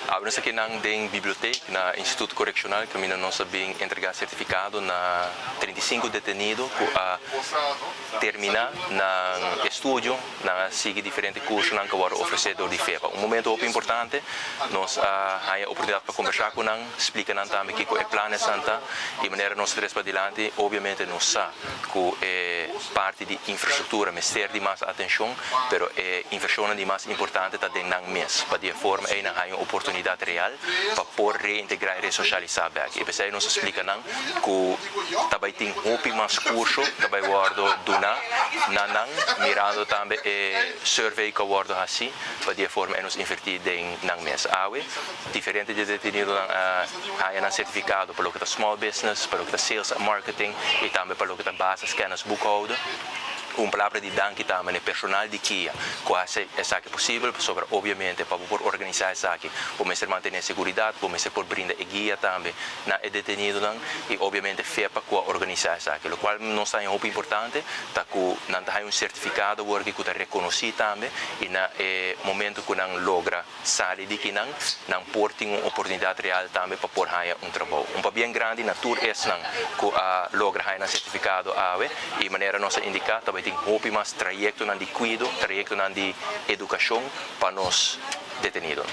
Awe nos akinan den bibliotheek na Instituto Correccional, caminda nos a bin entrega certificado na 35 detenido cu a termina nan estudio, nan a sigui diferente cursonan cu a wordo ofrece door di FEPA. Un momento hopi importante, nos a haya oportunidad pa conversa cu nan, splica nan tambe kico e plannan ta y manera nos ta trece padilanti. Obviamente nos sa cu e parti di infrastructura mester di mas atencion, pero e inversion di mas importante ta den nan mes, pa di forma ey nan haya un oportunidad real pa por reintegra y resocialisa back. Y pesey nos a splica nan cu tambe tin hopi mas curso, tambe wordo duna na nan, mirando tambe e survey cu wordo haci, pa di forma ey nos inverti den nan mes. Awe, diferente di detenido nan haya nan certificado pa loke ta small business, pa loke ta sales and marketing y tambe pa loke ta basis kennis boekhouden. Un palabra di danki tambe na personal di KIA, cu a haci esaki posibel, pasobra obviamente pa por organisa esaki, pa mester mantene seguridad, pa mester por brinda e guia tambe na e detenidonan y obviamente FEPA cu a organisa esaki. Locual nos ta hopi importante, ta cu nan ta un certificado work cu ta reconoci tambe y na e momento cu nan logra sali di akinan, nan por tin un oportunidad real tambe pa por haya un trabou. Un pabien grandi na tur esnan cu a logra haya un certificado awe y, manera nos a indica, tambe tin hopi mas trayectonan di cuido, trayectonan di educacion pa nos detenido.